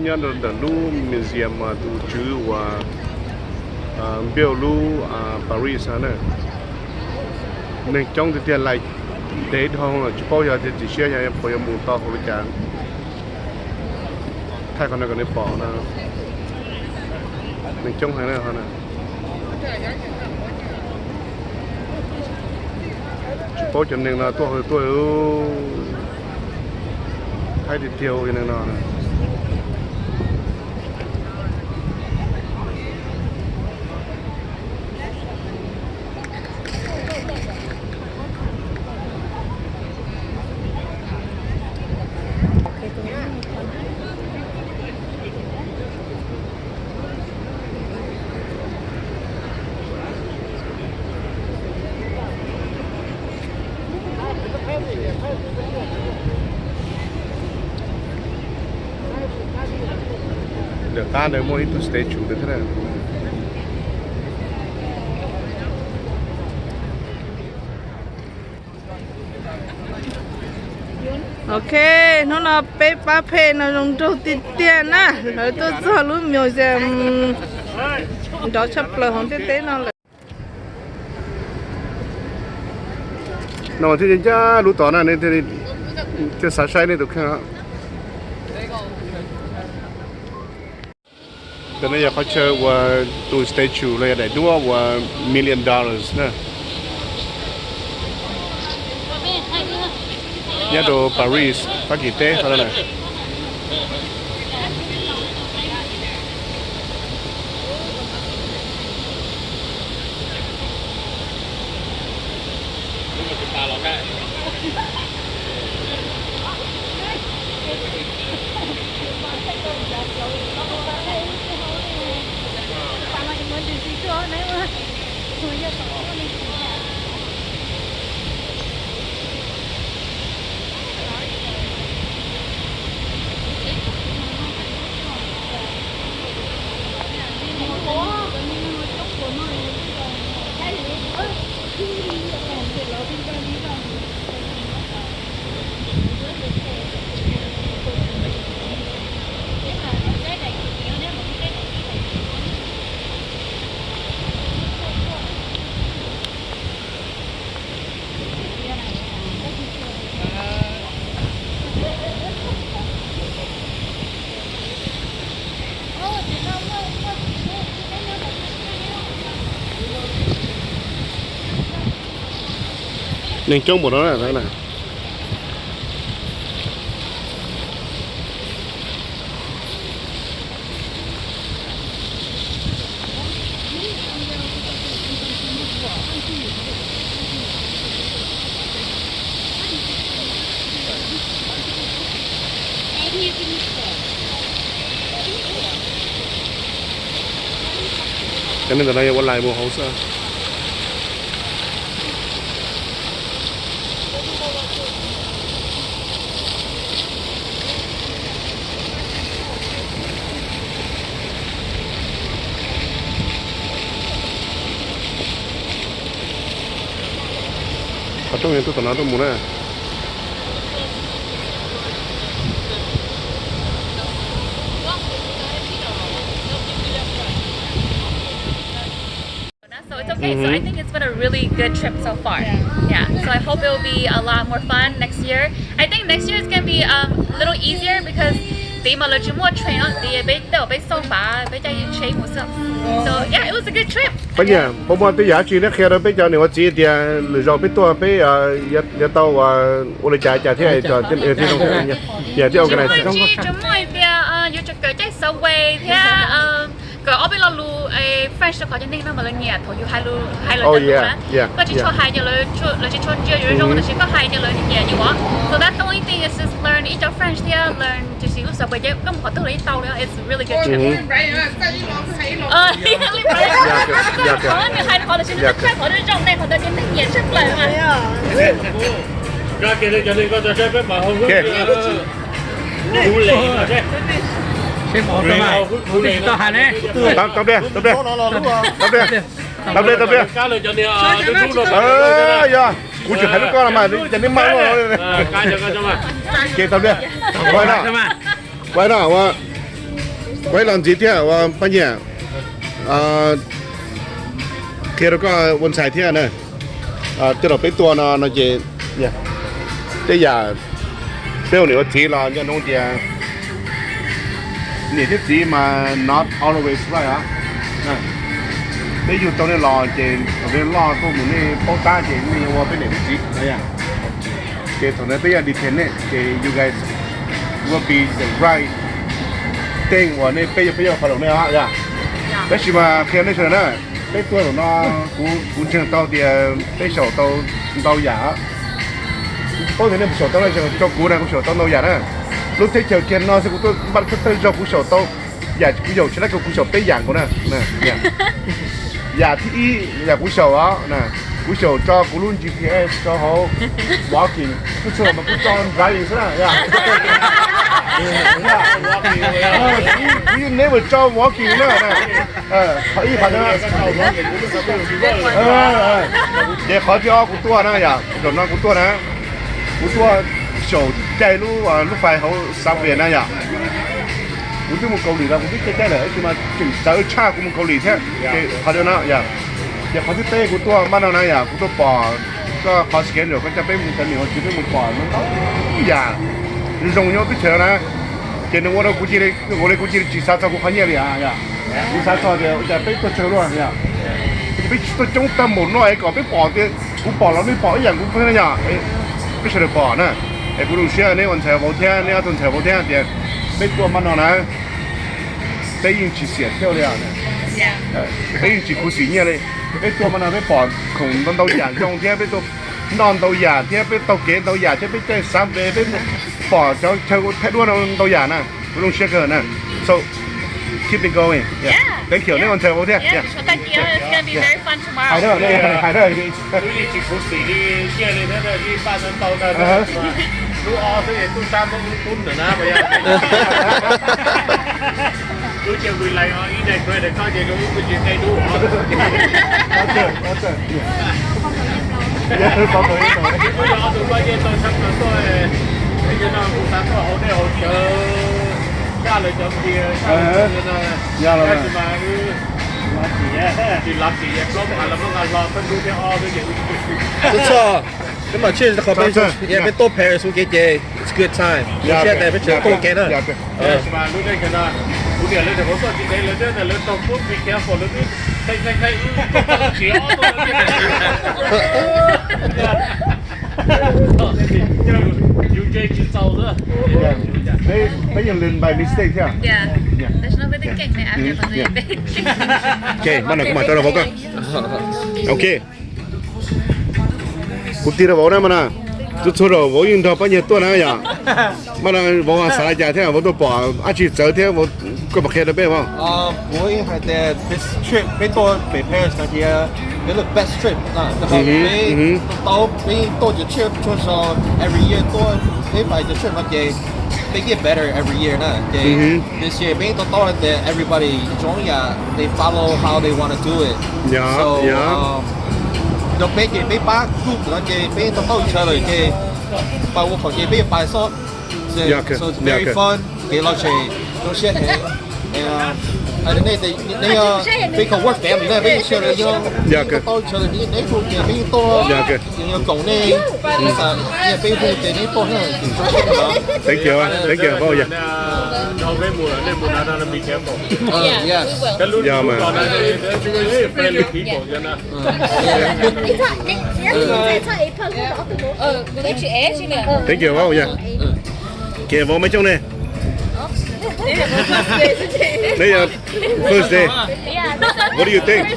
Nyob ntawm lub museum tus tswv uas build lub Paris na, neeg coob tiag tiag, laij ntev dhau, tsis paub yog tias txim siab yog puas yuav mus tau hauv li cas. Thaij qhov no kom nej pom na, neeg coob heev na. Tsis paub cov neeg no tuaj hauv tuaj, haib tiag tiag cov neeg no. Lawv qab ntawd muaj ib tug statue ntawd thiab. Ok, hnub no peb pab phem no zoo nraug tiag tiag na, lawv tuaj txog lub museum nrov tshaj plaws hauv ntiaj teb no lawm. No thiaj ncaj lub tod na, nej thiaj xav saib nej tus kheej. Ntawm no yog qhov chaw uas tus statue los yog daim duab uas million dollars na, nyob rau Paris, Fab Kis teb qhov no na. Neeg coob npaum no na. Cov neeg ntawm no yog ua lais mus hauv xwb. Qhov rooj yog tuaj tom no tuaj mus na. So it's okay. So I think it's been a really good trip so far. Yeah. So I hope it will be a lot more fun next year. I think next year is gonna be um, a little easier because tiv mas lawv tsis muaj train no, tiv peb tej peb xauj pav peb caij tsheb mus xwb. So yeah, it was a good trip. Pab Nyiaj, puas muaj tej yam dab tsi neb qhia rau peb cov niam ua txiv tias lwm zaus peb tuaj peb yuav tau ua li cas cas thiab, thiab organize. Tsis muaj tias yuav tsum kawm caij subway thiab kawm ob peb lo lus French rau qhov cov neeg no mas lawv nyiam thaum yus hais lus, hais lus cov lus na. Koj tsis tshua hais ces lawv tsis tshua ntsia yus zoo, tab sis koj hais ces lawv nyiam yus os. So that's the only thing is just learn ib co French thiab learn tiam sis lub subway ces koj mus qhov twg los yeej tau li. It's really good trip. Qhov nws hais qhov lawm sis nws txaij qhov zoo zoo ne, qhov ntawd ces neeg nyiam tshaj plaws mas. Tau pliag, tau pliag, tau pliag, tau pliag. Yog kuv tsis hais lub koj no mas ces neb maj luaj. Ces tau pliag. Ua no, ua no, ua Kuv los ntxiv thiab ua pab nyiaj qhia rau koj ua ntxhais thiab na. Tej zaum peb tuaj no no ces tej yam peb ua niam ua txiv los nco ntsoov tias niam thiab txiv mas not always right os. Peb yug tau nej los ces thaum nej loj tuaj mus nej paub tab ces nej yuav ua peb niam peb txiv no. Ces thaum ntawd peb yuav depend nej ces you guys will be the right thing uas nej peb yuav peb yuav follow nej os. Tab sis mas qhia nej sawv daws na, peb tuaj zaum no kuv ntseeg tau tias peb xyaum tau ntau yam. Paub tias nej xyaum tau, tso kuv na, kuv xyaum tau ntau yam na. Lub teb chaws kiag no xwb kuv tuaj npaj thawj zaug kuv xyaum tau yam kuv yaum tsis laib kuv xyaum peb yam nkaus na. Yam thib ib yam kuv xyaum os, kuv xyaum tso kuv lub G P S rau hauv walking, kuv txhua mas kuv tso driving xwb na. Kuv yeej never tso walking na. Qhov ib qhov no. Ces qhov thib ob kuv tuaj na yom, zaum no kuv tuaj na, kuv tuaj xyaum caij lub lub fais hauv Southwest na yom. Kuv twb mus Kaus Lim los kuv twb caij caij lawm tab sis mas tseem txawv tshaj kuv mus Kaus Lim thiab. Qhov no yom. Ces qhov thib peb kuv tuaj npaj no na yom, kuv tuaj pom koj qhov schedule koj coj peb mus cov niam ua txiv peb mus pom ntau yam zoo nyob teb chaws no na. Ces nws ua rau kuv cia li, nws ua li kuv cia li tsis xav txog kuv qhov nyiaj li yom. Kuv xav txog tias cas peb tuaj tsawg luaj yom, peb tsis tuaj coob tag npaum no es kom peb pom tias kuv pom los nej pom ib yam kuv thiab yom. Peb sawv daws pom na. Es kuv zoo siab neb ua ntxhais vauv thiab neb ob tug ntxhais vauv thiab tias peb tuaj npaj no na, peb yeej tsis xiam thiab li os. Peb yeej tsis khuv xim nyiaj li. Peb tuaj npaj no peb pom khoom ntau ntau yam zoo thiab peb tuaj noj ntau yam thiab peb taug kev ntau yam thiab peb caij xav npe peb pom cov chaw thaij duab ntau yam na. Kuv zoo siab kawg na. So keep it going. Thank you. Neb ua ntxhais vauv thiab. Hais na, hais na. Tsis khuv xim li nyiaj li thiab, npaj no tau ntag. Lub ob xwb es tub sab muab wb pub ntawm na. Wb cia Vim Lais ib daim credit card ces wb cia qe dub. Wb yog ob tug pab nyiaj tau tshaj plaws tuaj, no kuv xav tuaj haus dej haus cawv, saj lawv cov kiag, tab sis mas wb tsis lav tsis yog plaub phav los muab nqa hlo thawj ntub thiab ob xwb ces wb tsis Txhob txhob, peb mam tsij qhov peb, peb tuaj Paris ua ke ces it's good time. Siab tias peb tseem tuaj ua ke na. Tab sis mas lub neej no, kuv niam lawv tias kuv tuaj tsis ntev lawv twb tias lawv tau pub be careful lawv twb khaij khaij khaij wb tuaj tau tsis ob tuaj lawv tias yus ntse tsis txaus xwb. Peb yeej learn by mistake thiab. Ces npaj no kuv mam rau rau vauv koj. Ok. Kuv tig rau vauv na mas na. Txhua txhua zaus vauv yeej nrog pab nyiag tuaj na yom. Mas na vauv xav li cas thiab vauv tuaj pom dab tsi txawv thiab vauv koj puas qhia rau peb vauv? Kuv yeej hais tias this trip peb tuaj pem Paris no ces peb lub best trip na. Peb tau peb tuaj cov trip txhua zaus every year tuaj peb pais cov trip no ces peb get better every year na ces this year peb tau tau hais tias everybody zoo yam they follow how they wanna do it. So rau peb ces peb pab group no ces peb tau tau chaw lawm ces pais ua qhov ces peb yuav pais xwb. So it's very fun. Kev los tsev zoo siab heev. Nej peb co work family na peb yeej share, peb yeej share neighborhood ces peb yeej tuaj, yog koom nej, peb hu ces nej tuaj na. Thank you, thank you. Yes. Thank you, vauv. Ces vauv maiv coob ne. Neb yog first day. What do you think?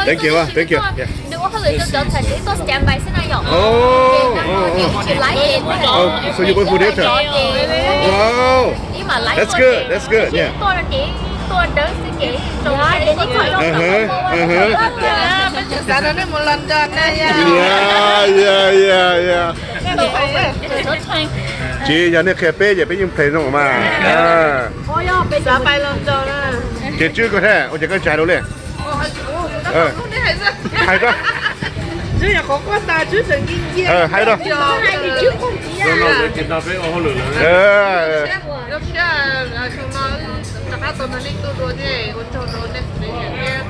Thank you, thank you. Oh, oh, oh. Oh, so you both were there too? Wow. That's good, that's good, yeah. Uh-huh, uh-huh. Yeah, yeah, yeah, yeah. Tsis yog nej qhia peb ces peb yeej play zoo mas. Ces tswb koj thiab ua ces koj tsis hais lus li. Hais koj. Hais rau. Lub sij hawm xyoo no wb rov qab tau nrog nej tuaj dua thiab ua tsaug rau nej thiab.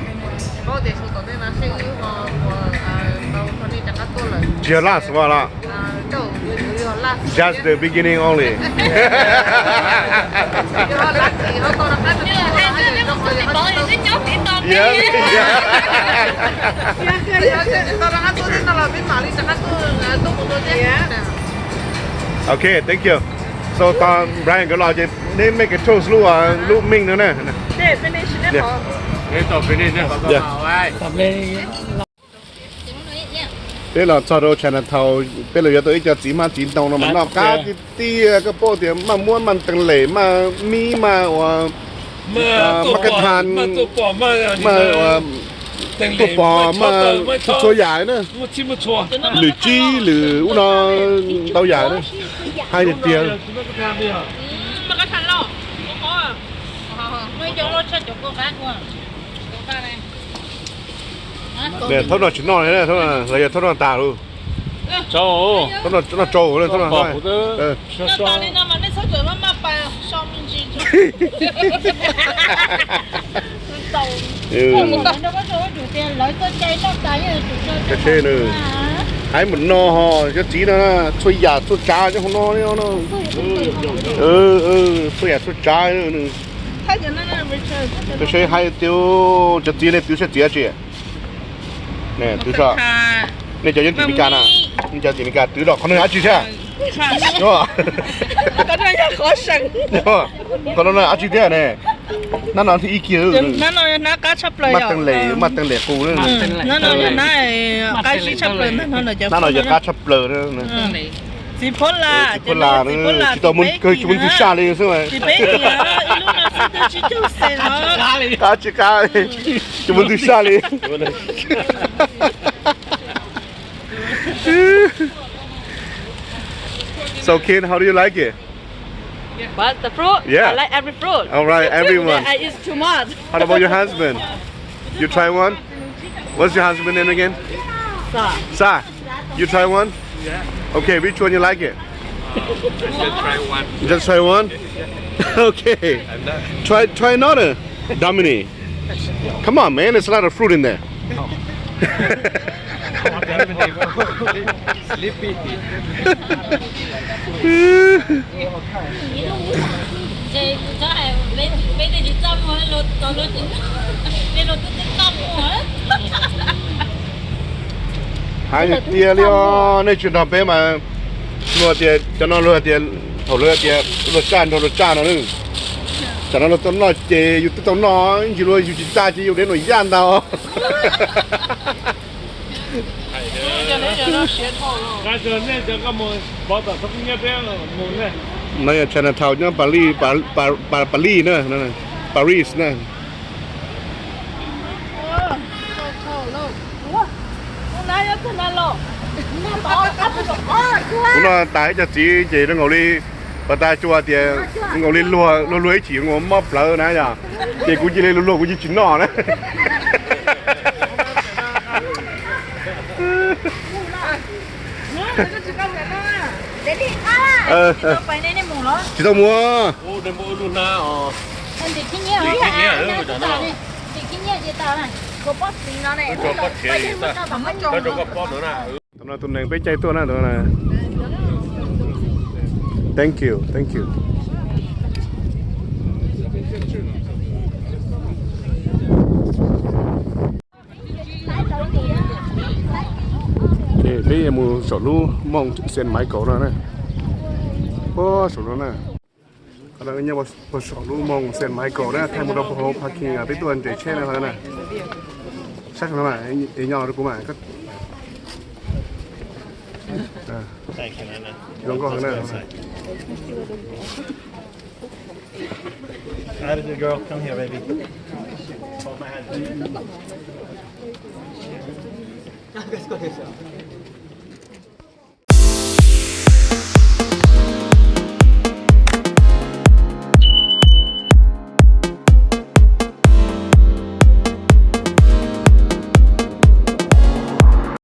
Paub tias xyoo tom ntej no seb wb ho puas tau nrog nej rov qab tuaj lawm. Tsis yog last one los? Just the beginning only. Okay, thank you. So tos Brian nkawd los ces neb make a toast lub, lub meej no na. Peb los txog rau Chinatown, peb los yuav tau ib co txiv hmab txiv ntoo no mas noj qab tiag tiag, koj paub tias maj muab, maj tees lem, maj mib, maj ua, maj kaj tha, maj ua tuaj pom, maj txhua yam na. Lwm tsib lwm ub no ntau yam na. Hais tiag tiag. Thaum no tsis noj li, los yog thaum no tas lawm. Thaum no noj tsau, thaum no. Hais mus no ho cov txiv no txhua yam txhua tsav nyob hauv no. Txhua yam txhua tsav. Tab sis hais tias cov txiv nej twv sab txiv dab tsi? Twv, nej cov yeej tim Meskas na, nej cov tim Meskas twv los qhov no dab tsi thiab? Qhov no dab tsi thiab ne? Hnab no ib kiag, maj tees lem, maj tees lem qus, hnab no yog qab tshaj plaws. Txiv phuab las, tsis tau mus ntws saj li xwb. Qab tsis qab, tsis mus ntws saj li. So Ken, how do you like it? What, the fruit? Yeah. I like every fruit. All right, everyone. I eat too much. How about your husband? You try one? What's your husband name again? Sa. Sa. You try one? Yeah. Okay, which one you like it? Just try one. Just try one? Okay. Try, try another. Dominic. Come on, man. There's a lot of fruit in there. Hais tiag li os, nej tsis nrog peb mas luag tias cov no luag tias, thaum luag tias luag tsaj nrog luag tsaj no, tsam no luag tau noj ces yus twb tau noj, ntsis luag yus tsis tsaj ces yus dev num yaj ntag. No yog Chinatown nyob Paris, Paris na, Paris na. Kuv noj tas ib co txiv ces zoo nkaus li, pas tas cua tias zoo nkaus li luag luag ib chim ua mob plawv na yom, ces kuv cia li luag luag kuv yeej tsis noj na. Tsis tau mus. Tam no tus neeg peb caij tuaj na. Thank you, thank you. Peb yuav mus saum lub moos Saint Michael no na. Puag saum no na. Qhov no nyob puag saum lub moos Saint Michael na, thaij mus rau puag hauv parking peb tuaj nres tsheb na na. Sab no, es nyob rau kuv mas. Zoo nkauj heev na.